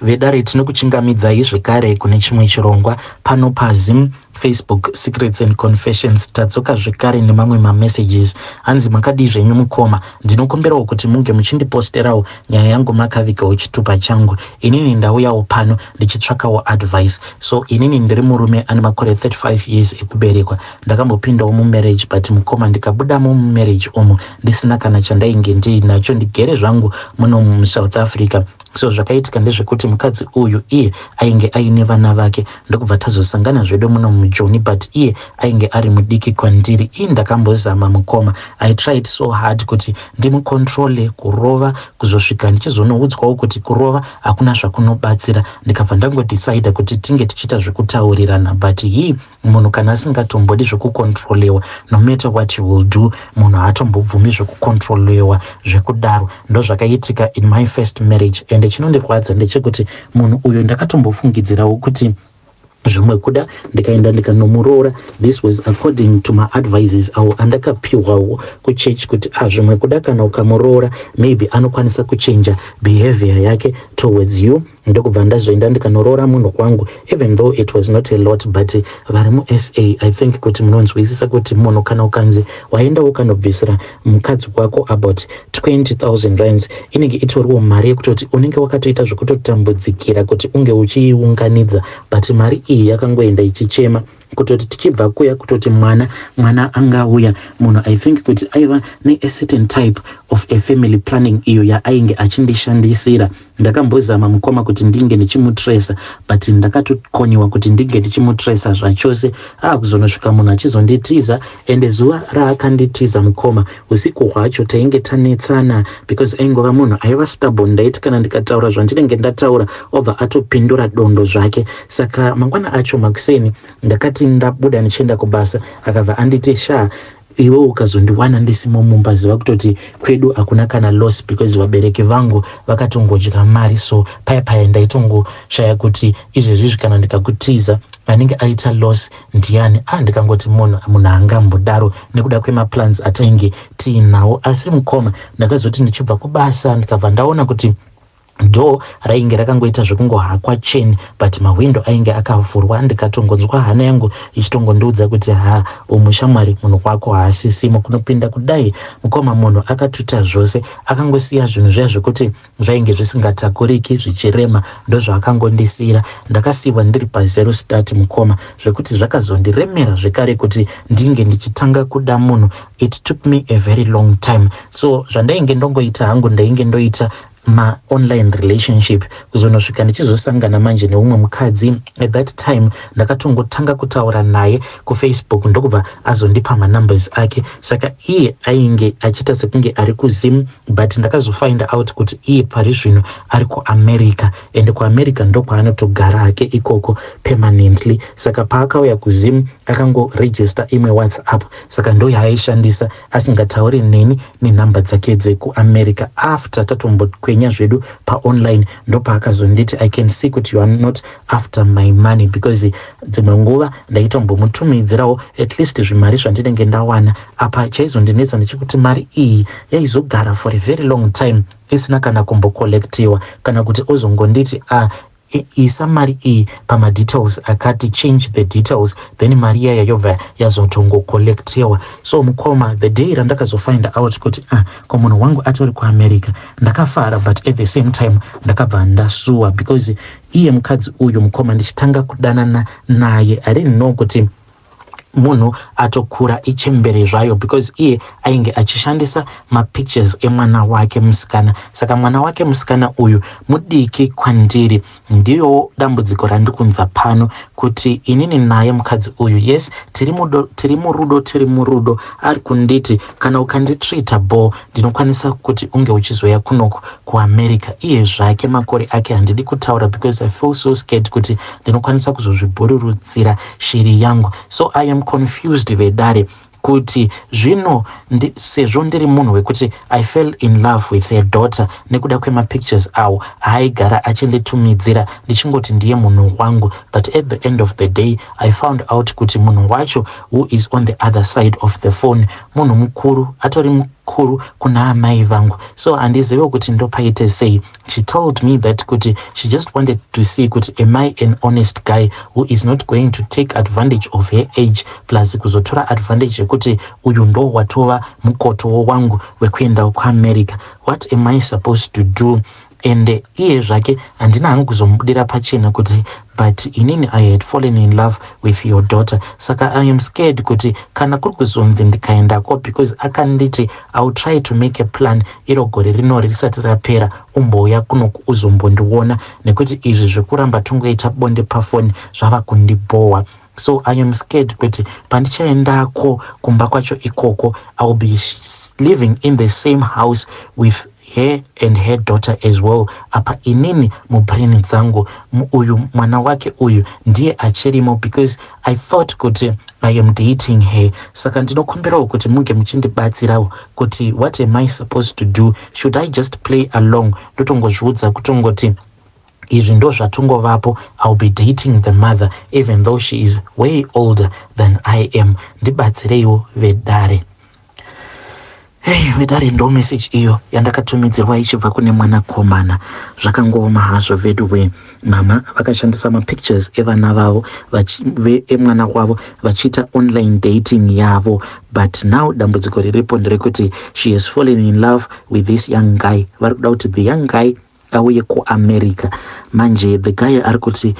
Vedare, tinokuchingamidzai zvekare kune chimwe chirongwa pano paZim Facebook Secrets and Confessions. Tadzoka zvekare nemamwe mamessages. Hanzi, "Makadii zvenyu mukoma? Ndinokumbirawo kuti munge muchindiposterawo nyaya yangu makavigawo chitupa changu. Inini ndauyawo pano ndichitsvakawo advice. So inini ndiri murume ane makore 35 years ekuberekwa. Ndakambopindawo mumarriage, but mukoma, ndikabudamo mumarriage umu ndisina kana chandainge ndiinacho. Ndigere zvangu muno muSouth Africa. So zvakaitika ndezvekuti mukadzi uyu iye ainge aine vana vake, ndokubva tazosangana zvedu muno muJoni, but iye ainge ari mudiki kwandiri. Ii, ndakambozama mukoma, I tried so hard kuti ndimucontrole kurova, kuzosvika ndichizonoudzwawo kuti kurova hakuna zvakunobatsira. Ndikabva ndangodecida kuti tinge tichiita zvekutaurirana, but hii, munhu kana asingatombodi zvekucontrolewa, no matter what you will do, munhu haatombobvumi zvekucontrolewa zvekudaro. Ndo zvakaitika in my first marriage. Ende chinondirwadza ndechekuti munhu uyu ndakatombofungidzirawo kuti zvimwe kuda ndikaenda ndikanomuroora. This was according to maadvices awo andakapiwawo kuchechi kuti ah, zvimwe kuda kana ukamuroora, maybe anokwanisa kuchenja behavior yake towards you. Ndokubva ndazoenda ndikanoroora munhu kwangu, even though it was not a lot, but vari muSA, I think kuti munonzwisisa kuti munhu kana ukanzi waenda ukanobvisira mukadzi wako about 20,000 rands, inenge itoriwo mari yekutoti unenge wakatoita zvekutotambudzikira kuti unge uchiiunganidza, but mari iyi yakangoenda ichichema. Kutoti tichibva kuya, kutoti mwana angauya munhu, I think kuti aiva neacertain type of a family planning iyo yaainge achindishandisira. Ndakambozama mukoma kuti ndinge ndichimutresa, but ndakatokoniwa kuti ndinge ndichimutresa zvachose. Aakuzonosvika munhu achizonditiza. Ende zuva raakanditiza mukoma, usiku hwacho tainge tanetsana, because aingova munhu aiva stubborn. Ndaiti kana ndikataura zvandinenge ndataura, obva atopindura dondo zvake. Saka mangwana acho makuseni, ndakati ndabuda ndichienda kubasa, akabva anditi, 'Sha, iwe ukazondiwana ndisimo mumba, ziva kutoti kwedu hakuna kana loss, because vabereki vangu vakatongodya mari.' So paya paya ndaitongoshaya kuti izvezvizvi kana ndikakutiza, anenge aita loss ndiani? A, ndikangoti munhu haangambodaro nekuda kwemaplans atainge tiinawo. Asi mukoma, ndakazoti ndichibva kubasa, ndikabva ndaona kuti door rainge rakangoita zvekungohakwa cheni, but mahwindo ainge akavhurwa. Ndikatongonzwa hana yangu ichitongondiudza kuti, 'Ha, umu shamwari, munhu wako haasisimo.' Kunopinda kudai mukoma, munhu akatuta zvose. Akangosiya zvinhu zviya zvekuti zvainge zvisingatakuriki, zvichirema, ndozvaakangondisiyira. Ndakasiyiwa ndiri pazero start mukoma, zvekuti zvakazondiremera zvekare kuti ndinge ndichitanga kuda munhu. It took me a very long time. So zvandainge ndongoita hangu, ndainge ndoita maonline relationship, kuzonosvika ndichizosangana manje neumwe mukadzi. At that time ndakatongotanga kutaura naye kuFacebook, ndokubva azondipa manumbers ake. Saka iye ainge achiita sekunge ari kuZim, but ndakazofind out kuti iye pari zvino ari kuAmerica, ende kuAmerica ndokwaanotogara hake ikoko permanently. Saka paakauya kuZim, akangoregister imwe WhatsApp, saka ndo yaaishandisa asingatauri neni nenhamba dzake dzekuAmerica. After tatombokwenya zvedu paonline, ndopaakazonditi, 'I can see kuti you are not after my money,' because dzimwe nguva ndaitombomutumidzirawo at least zvimari zvandinenge ndawana. Apa chaizondinetsa ndechekuti mari iyi yaizogara for a very long time isina kana kumbocollectiwa, kana kuti ozongonditi, 'A ah, isa mari iyi pamadetails akati, change the details,' then mari iyaya yobva yazotongocollectiwa. So mukoma, the day randakazofind out kuti, ah, ko munhu wangu atori kuAmerica, ndakafara, but at the same time ndakabva ndasuwa, because iye mukadzi uyu mukoma, ndichitanga kudanana naye, I didn't know kuti munhu atokura, ichembere zvayo, because iye ainge achishandisa mapictures emwana wake musikana. Saka mwana wake musikana uyu mudiki kwandiri. Ndiyo dambudziko randikunza pano, kuti inini naye mukadzi uyu, yes, tiri murudo, tiri murudo. Ari kunditi kana ukanditreata bho, ndinokwanisa kuti unge uchizoya kunoko kuAmerica. Iye zvake makore ake handidi kutaura, because I feel so scared kuti ndinokwanisa kuzozvibhururutsira shiri yangu. So I am confused vedare, kuti zvino sezvo ndiri munhu wekuti I fell in love with her daughter nekuda kwemapictures awo aaigara achinditumidzira, ndichingoti ndiye munhu wangu, but at the end of the day I found out kuti munhu wacho who is on the other side of the phone munhu mukuru, atori chikuru kuna amai vangu, so handizive kuti ndopaite sei. She told me that kuti she just wanted to see kuti am I an honest guy who is not going to take advantage of her age, plus kuzotora advantage yekuti uyu ndo watova mukotowo wangu wekuenda kuAmerica. What am I supposed to do? And iye zvake handina hangu kuzomubudira pachena kuti, but inini I had fallen in love with your daughter. Saka I am scared kuti kana kuri kuzonzi ndikaendako, because akanditi, "I will try to make a plan iro gore rinori risati rapera, umbouya kunoku uzombondiona, nekuti izvi zvekuramba tongoita bonde pafoni zvava kundibhowa." So I am scared kuti pandichaendako kumba kwacho ikoko, I will be living in the same house with her and her daughter as well. Apa inini mubrain dzangu uyu mwana wake uyu ndiye achirimo, because I thought kuti I am dating her. Saka ndinokumbirawo kuti munge muchindibatsirawo kuti what am I supposed to do? Should I just play along, ndotongozviudza kutongoti izvi ndo zvatongovapo, I will be dating the mother even though she is way older than I am? Ndibatsireiwo vedare. Hei vedare, ndo message iyo yandakatumidzirwa ichibva kune mwanakomana. Zvakangooma hazvo veduwe. Mama vakashandisa mapictures evana vavo, emwana wavo, vachiita online dating yavo. But now dambudziko riripo nderekuti she has fallen in love with this young guy. Vari kuda kuti the young guy auye kuAmerica. Manje the guy ari kuti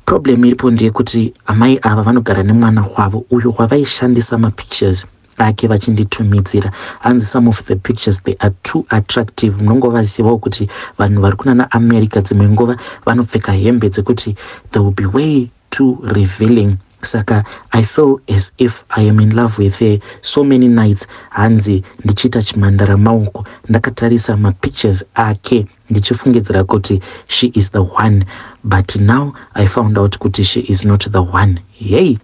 problem iripo ndeyekuti amai ava vanogara nemwana wavo uyo wavaishandisa mapictures ake vachinditumidzira. Hanzi some of the pictures, they are too attractive. Munongovazivawo kuti vanhu vari kunana America dzimwe nguva vanopfeka hembe dzekuti they will be way too revealing. Saka I feel as if I am in love with her. So many nights, hanzi ndichiita chimhandara maoko ndakatarisa mapictures ake, ndichifungidzira kuti she is the one, but now I found out kuti she is not the one. Yei,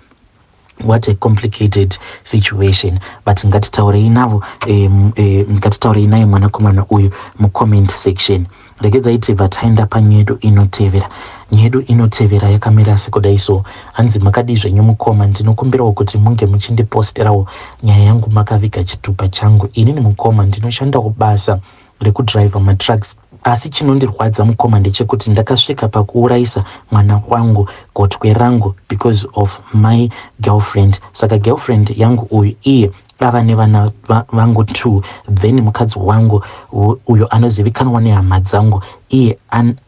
what a complicated situation! But ngatitaurei navo, ngatitaurei naye mwanakomana uyu mucomment section. Regedzai tibva taenda panyedu inotevera. Nyedu inotevera yakamira sekudai so. Hanzi, "Makadii zvenyu mukoma? Ndinokumbirawo kuti munge muchindiposterawo nyaya yangu makaviga chitupa changu. Inini mukoma ndinoshandawo basa rekudhiraivha matrucks, asi chinondirwadza mukoma ndechekuti ndakasvika pakuurayisa mwana wangu, gotwe rangu, because of my girlfriend. Saka girlfriend yangu uyu iye ava nevana vangu two. Then mukadzi wangu uyo anozivikanwa nehama dzangu, iye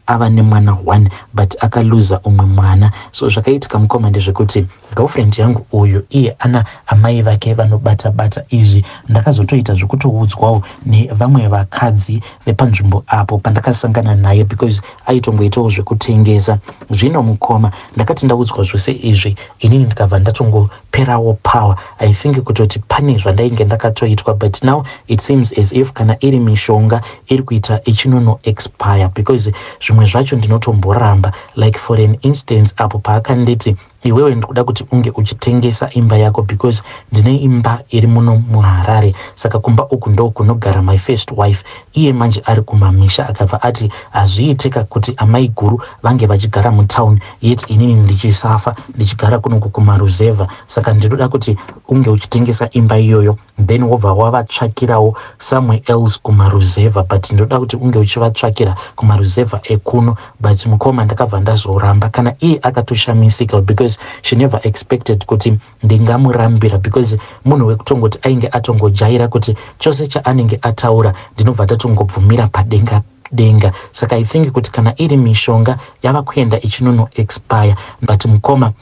ava nemwana one, but akaluza umwe mwana. So zvakaitika mukoma ndezvekuti girlfriend yangu uyu iye ana amai vake vanobata bata. Izvi ndakazotoita zvekutoudzwawo nevamwe vakadzi vepanzvimbo apo pandakasangana naye, because aitongoitawo zvekutengesa. Zvino mukoma, ndakati ndaudzwa zvose izvi, inini ndikabva ndatongoperawo power. I think kutoti pane zvandainge ndakatoitwa, but now it seems as if kana iri mishonga iri kuita ichinono expire, because zvimwe zvacho ndinotomboramba. Like for an instance, apo paakanditi, 'Iwewe ndikuda kuti unge uchitengesa imba yako, because ndine imba iri muno muHarare, saka kumba uku ndo kunogara my first wife.' Iye manje ari kumamisha. Akabva ati hazviiteka kuti amai guru vange vachigara mutown, yet inini ndichisafa ndichigara kunoku kumaruzevha. Saka ndinoda kuti unge uchitengesa imba iyoyo, then wobva wavatsvakirawo somewhere else kumaruzevha, but ndinoda kuti unge uchivatsvakira kumaruzevha ekuno." But mukoma, ndakabva ndazoramba. Kana iye akatoshamisika, because she never expected kuti ndingamurambira, because munhu wekutongoti ainge atongojaira kuti chose chaanenge ataura ndinobva ndatongobvumira padenga denga. Saka I think kuti kana iri mishonga yava kuenda ichinono expire. But mukoma,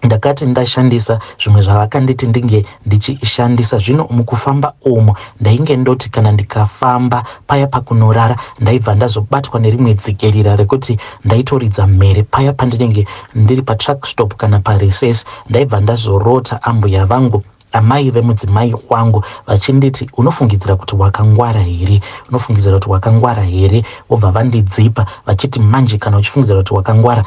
ndakati ndashandisa zvimwe zvavakanditi ndinge ndichishandisa. Zvino mukufamba umo ndainge ndoti kana ndikafamba paya pakunorara, ndaibva ndazobatwa nerimwe dzikerira rekuti ndaitoridza mhere paya pandinenge ndiri patruck stop kana parecess. Ndaibva ndazorota ambuya vangu, amai vemudzimai wangu, vachinditi, 'Unofungidzira kuti wakangwara here? Unofungidzira kuti wakangwara here?' Vobva vandidzipa vachiti, 'Manje kana uchifungidzira kuti wakangwara,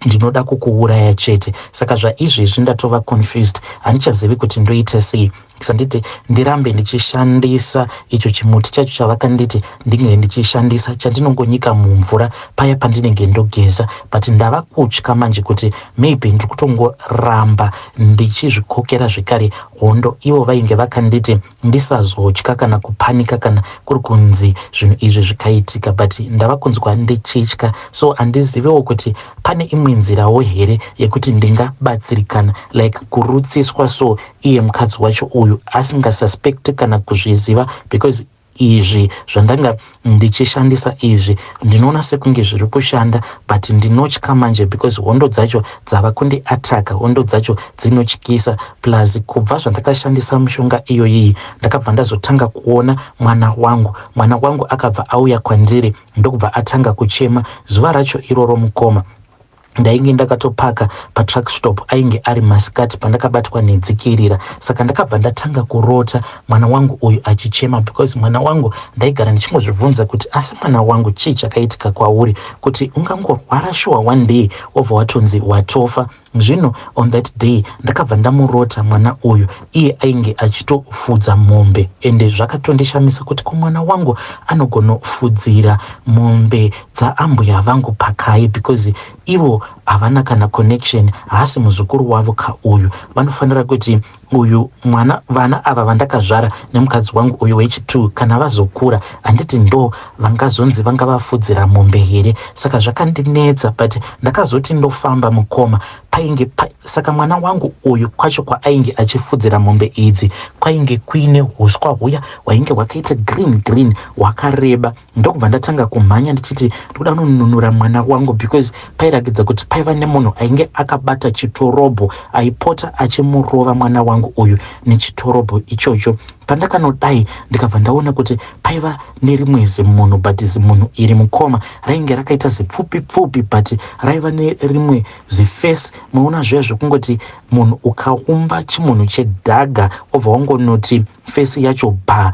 ndinoda kukuuraya chete.' Saka zvaizvezvi ndatova confused, handichazivi kuti ndoita sei. Sanditi ndirambe ndichishandisa icho chimuti chacho chavakanditi ndinge ndichishandisa, chandinongonyika mumvura paya pandinenge ndogeza, but ndava kutya manje kuti maybe ndiri kutongoramba ndichizvikokera zvekare hondo. Ivo vainge vakanditi Ndisazotya kana kupanika kana kuri kunzi zvinhu izvi zvikaitika, but ndava kunzwa ndichitya. So handizivewo kuti pane imwe nzirawo here yekuti ndingabatsirikana, like kurutsiswa so iye mukadzi wacho uyu asingasuspect kana kuzviziva, because izvi zvandanga ndichishandisa izvi ndinoona sekunge zviri kushanda, but ndinotya manje because hondo dzacho dzava kundiataka. Hondo dzacho dzinotyisa. Plus kubva zvandakashandisa mishonga iyoyiyi, ndakabva ndazotanga kuona mwana wangu. Mwana wangu akabva auya kwandiri, ndokubva atanga kuchema. Zuva racho iroro, mukoma, ndainge ndakatopaka patruck stop. Ainge ari masikati pandakabatwa nedzikirira, saka ndakabva ndatanga kurota mwana wangu uyu achichema, because mwana wangu ndaigara ndichingozvibvunza kuti, asi mwana wangu, chii chakaitika kwauri kuti ungangorwara shuwa one day wobva watonzi watofa? Zvino on that day ndakabva ndamurota mwana uyu. Iye ainge achitofudza mombe, ende zvakatondishamisa kuti ko mwana wangu anogonofudzira mombe dzaambuya vangu pakai, because ivo havana kana connection, haasi muzukuru wavo kauyu. Vanofanira kuti uyu mwana, vana ava vandakazvara nemukadzi wangu uyu wechi2, kana vazokura, handiti ndo vangazonzi vangavafudzira mombe here? Saka zvakandinetsa, but ndakazoti ndofamba, mukoma, painge pa, saka mwana wangu uyu kwacho kwaainge achifudzira mombe idzi kwainge kuine uswa huya hwainge hwakaita green green, hwakareba. Ndokubva ndatanga kumhanya ndichiti ndikuda kunonunura mwana wangu, because pairakidza kuti paiva nemunhu ainge akabata chitorobho, aipota achimurova mwana wangu uyu nechitorobho ichocho. Pandakanodai, ndikabva ndaona kuti paiva nerimwe zimunhu, but zimunhu iri, mukoma, rainge rakaita zipfupi pfupi, but raiva nerimwe ziface. Munoona zviya zvekungoti munhu ukaumba chimunhu chedhaga, wobva wangonoti face yacho bha,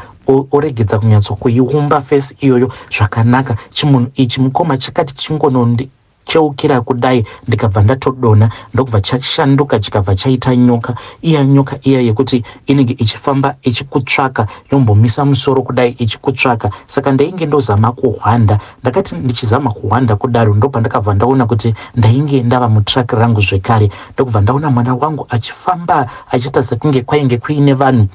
oregedza kunyatsokuiumba face iyoyo zvakanaka. Chimunhu ichi, mukoma, chakati chingonondi cheukira kudai, ndikabva ndatodonha. Ndokubva chashanduka, chikabva chaita nyoka iya, nyoka iya yekuti inenge ichifamba ichikutsvaka, yombomisa musoro kudai ichikutsvaka. Saka ndainge ndozama kuhwanda. Ndakati ndichizama kuhwanda kudaro, ndopandakabva ndaona kuti ndainge ndava mutruck rangu zvekare. Ndokubva ndaona mwana wangu achifamba achiita sekunge kwainge kuine vanhu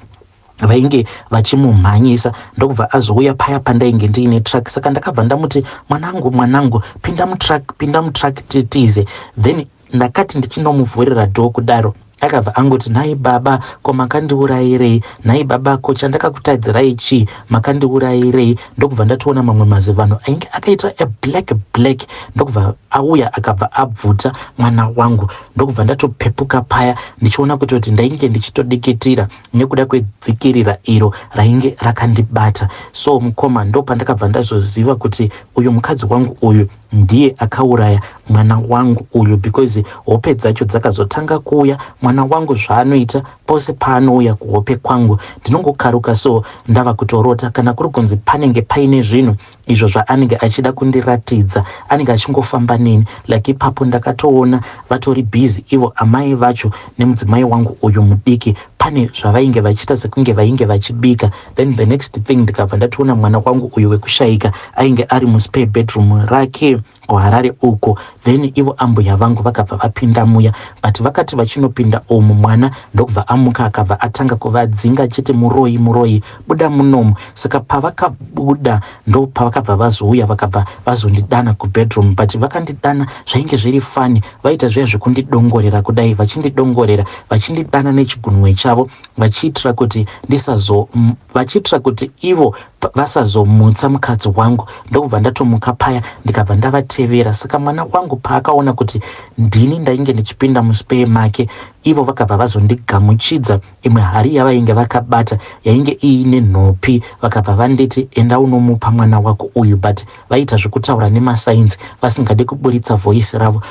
vainge vachimumhanyisa. Ndokubva azouya paya pandainge ndiine truck. Saka ndakabva ndamuti, "Mwanangu, mwanangu, pinda mutruck, pinda mutruck, titize." Then ndakati ndichinomuvhurira door kudaro, akabva angoti, "Nhai baba, ko makandiurayirei? Nhai baba, ko chandakakutadzirai chii? Makandiurayirei?" Ndokubva ndatoona mamwe mazivanhu ainge akaita eblack black, ndokubva auya, akabva abvuta mwana wangu. Ndokubva ndatopepuka paya ndichiona kutoti ndainge ndichitodikitira nekuda kwedzikirira iro rainge rakandibata. So mukoma, ndo pandakabva ndazoziva kuti uyu mukadzi wangu uyu ndiye akauraya mwana wangu uyu, because hope dzacho dzakazotanga kuuya. Mwana wangu zvaanoita pose paanouya kuhope kwangu, ndinongokaruka so ndava kutorota. Kana kuri kunzi panenge paine zvinhu izvo zvaanenge achida kundiratidza, anenge achingofamba neni. Like ipapo ndakatoona vatori busy ivo amai vacho nemudzimai wangu uyu mudiki, pane zvavainge vachiita sekunge vainge vachibika. Then the next thing, ndikabva ndatoona mwana wangu uyu wekushayika ainge ari muspare bedroom rake kuHarare uko. Then ivo ambuya vangu vakabva vapinda muya, but vakati vachinopinda umu, mwana ndokubva amuka, akabva atanga kuvadzinga achiti, "Muroyi, muroyi, buda munomu." Saka pavakabuda, ndo pavakabva vazouya, vakabva vazondidana kubedroom, but vakandidana zvainge zviri funny. Vaita zviya zvekundidongorera kudai, vachindidongorera, vachindidana nechigunwe chavo, vachiitira kuti ndisazo vachiitira kuti ivo vasazomutsa mukadzi wangu. Ndokubva ndatomuka paya, ndikabva ndavatevera. Saka mwana wangu paakaona kuti ndini ndainge ndichipinda muspare make, ivo vakabva vazondigamuchidza imwe hari yavainge vakabata yainge iine nhopi. Vakabva vanditi, "Enda unomupa mwana wako uyu," but vaita zvekutaura nemasigns, vasingade kuburitsa voice ravo.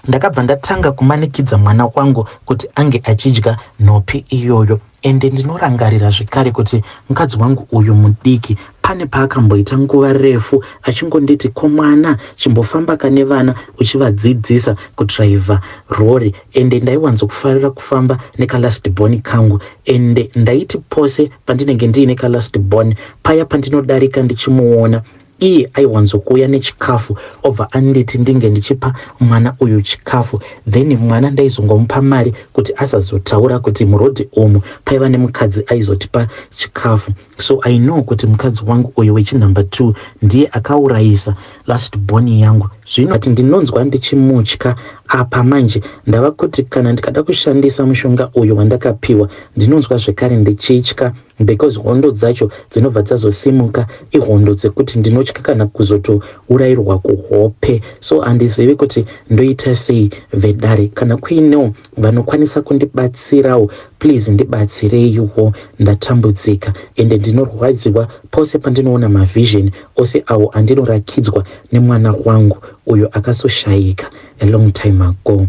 Ndakabva ndatanga kumanikidza mwana wangu kuti ange achidya nhopi iyoyo. Ende ndinorangarira zvekare kuti mukadzi wangu uyu mudiki pane paakamboita nguva refu achingonditi, "Ko mwana, chimbofamba kane vana uchivadzidzisa kudhiraivha rori." Ende ndaiwanzokufarira kufamba nekalast born kangu, ende ndaiti pose pandinenge ndiine kalast born paya, pandinodarika ndichimuona Iye aiwanzokuuya nechikafu obva anditi ndinge ndichipa mwana uyu chikafu, then mwana ndaizongomupa mari kuti asazotaura kuti murodhi umu paiva nemukadzi aizotipa chikafu. So I know kuti mukadzi wangu uyu wechinumber 2 ndiye akaurayisa last born yangu zvino, but ndinonzwa ndichimutya. Apa manje ndava kuti kana ndikada kushandisa mushonga uyu wandakapiwa, ndinonzwa zvekare ndichitya because hondo dzacho dzinobva dzazosimuka ihondo dzekuti ndinotya kana kuzotourayirwa kuhope. So handizivi kuti ndoita sei, vedare. Kana kuinewo vanokwanisa kundibatsirawo, please ndibatsireiwo. Ndatambudzika ende ndinorwadziwa pose pandinoona mavision ose awo andinorakidzwa nemwana wangu uyo akazoshayika a long time ago.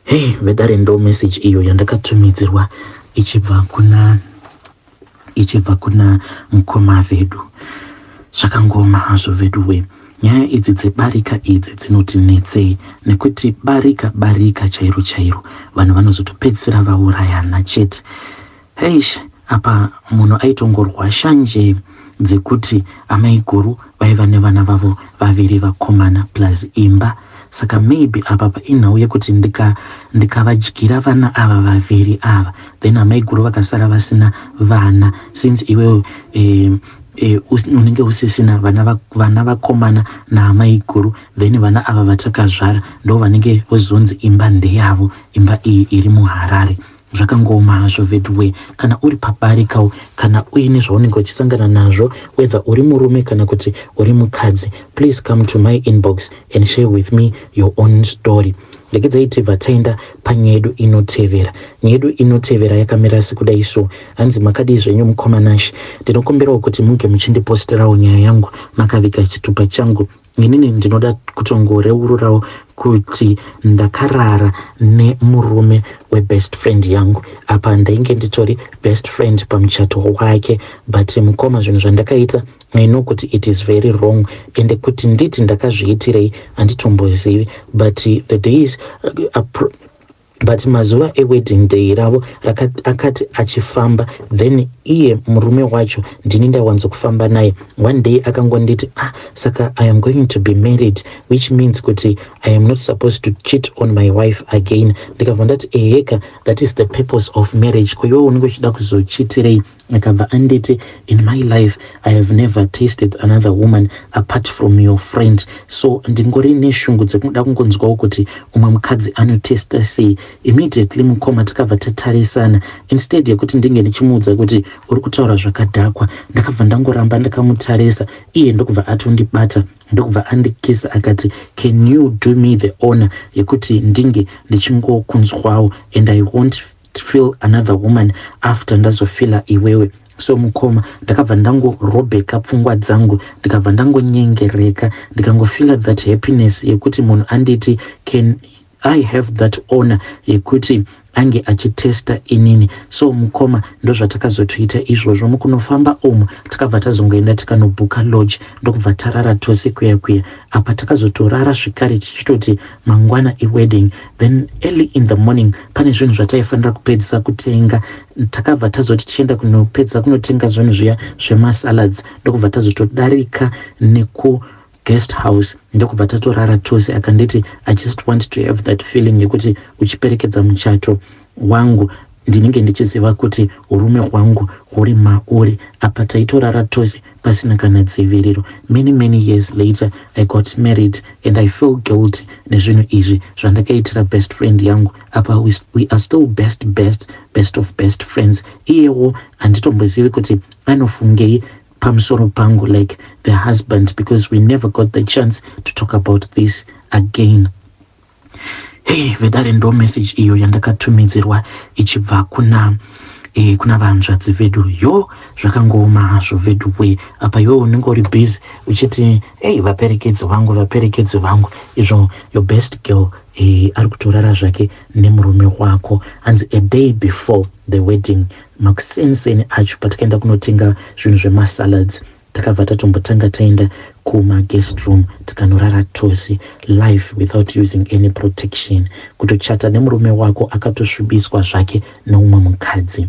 Hei vedare, ndo message iyo yandakatumidzirwa ichibva kuna mukoma vedu. Zvakangoma hazvo vedu we. Nyaya idzi dzebarika idzi dzinotinetsei nekuti barika, barika chairo chairo, vanhu vanozotopedzisira vaurayana chete. Heish, apa munhu aitongorwa shanje dzekuti amaiguru vaiva nevana vavo vaviri vakomana plus imba. Saka maybe apa inhau yekuti ndikavadyira vana ava vaviri ava, then amaiguru vakasara vasina vana, since iwewe unenge usisina vana vakomana naamaiguru, then vana ava vatakazvara ndo vanenge vozonzi imba ndeyavo, imba iyi iri muHarare. Zvakangooma hazvo veduwe. Kana uri pabarikawo, kana uine zvaunenge uchisangana nazvo, whether uri murume kana kuti uri mukadzi, please come to my inbox and share with me your own story. Regedzai tibva taenda panyaya yedu inotevera. Nyaya yedu inotevera yakamira sekudai so. Hanzi, "Makadii zvenyu mukoma Nash? Ndinokumbirawo kuti munge muchindiposterawo nyaya yangu makaviga chitupa changu. Inini ndinoda kutongoreururawo kuti ndakarara nemurume webest friend yangu. Apa ndainge nditori best friend pamuchato wake. But mukoma, zvinhu zvandakaita, I know kuti it is very wrong, ende kuti nditi ndakazviitirei handitombozivi. But the days but mazuva ewedding day ravo akati achifamba, then iye murume wacho ndini ndaiwanzokufamba naye. One day akangonditi, 'Ah, saka I am going to be married, which means kuti I am not supposed to cheat on my wife again.' Ndikabva ndati, 'Eheka, that is the purpose of marriage. Ko iwe unenge uchida kuzochitirei?' Akabva anditi, 'In my life I have never tasted another woman apart from your friend, so ndingori neshungu dzekuda kungonzwawo kuti umwe mukadzi anotesta sei.' Immediately mukoma, takabva tatarisana. Instead yekuti ndinge ndichimuudza kuti uri kutaura zvakadhakwa, ndakabva ndangoramba ndakamutarisa. Iye ndokubva atondibata, ndokubva andikisa, akati, 'Can you do me the honor yekuti ndinge ndichingokunzwawo, and I won't feel another woman after ndazofila iwewe?' So mukoma, ndakabva ndangorobheka pfungwa dzangu, ndikabva ndangonyengereka, ndikangofila that happiness yekuti munhu anditi, 'Can I have that honor yekuti ange achitesta inini?' So mukoma, ndozvatakazotoita izvozvo. Mukunofamba umu takabva tazongoenda tikanobhuka lodge, ndokubva tarara tose kuya kuya. Apa takazotorara zvekare tichitoti mangwana iwedding. Then early in the morning pane zvinhu zvataifanira kupedzisa kutenga. Takabva tazoti tichienda kunopedzisa kunotenga zvinhu zviya zvemasalads, ndokubva tazotodarika neku guest house, ndokubva tatorara tose. Akanditi, 'I just want to have that feeling yekuti uchiperekedza muchato wangu, ndinenge ndichiziva kuti urume hwangu huri mauri.' Apa taitorara tose pasina kana dziviriro. Many many years later I got married and I feel guilty nezvinhu izvi zvandakaitira best friend yangu. Apa we are still best best best of best friends. Iyewo handitombozivi kuti anofungei pamusoro pangu, like the husband, because we never got the chance to talk about this again." Hey vedare, ndo message iyo yandakatumidzirwa ichibva kuna vanzvadzi vedu. Yo, zvakangooma hazvo vedu we. Apa iwe unenge uri busy uchiti, "Ei, vaperekedzi vangu, vaperekedzi vangu," izvo your best girl ari kutorara zvake nemurume wako. Hanzi a day before the wedding, makuseniseni acho, patakaenda kunotenga zvinhu zvemasalads, takabva tatombotanga taenda kumaguest room, tikanorara tose life without using any protection. Kutochata nemurume wako akatosvibiswa zvake neumwe mukadzi.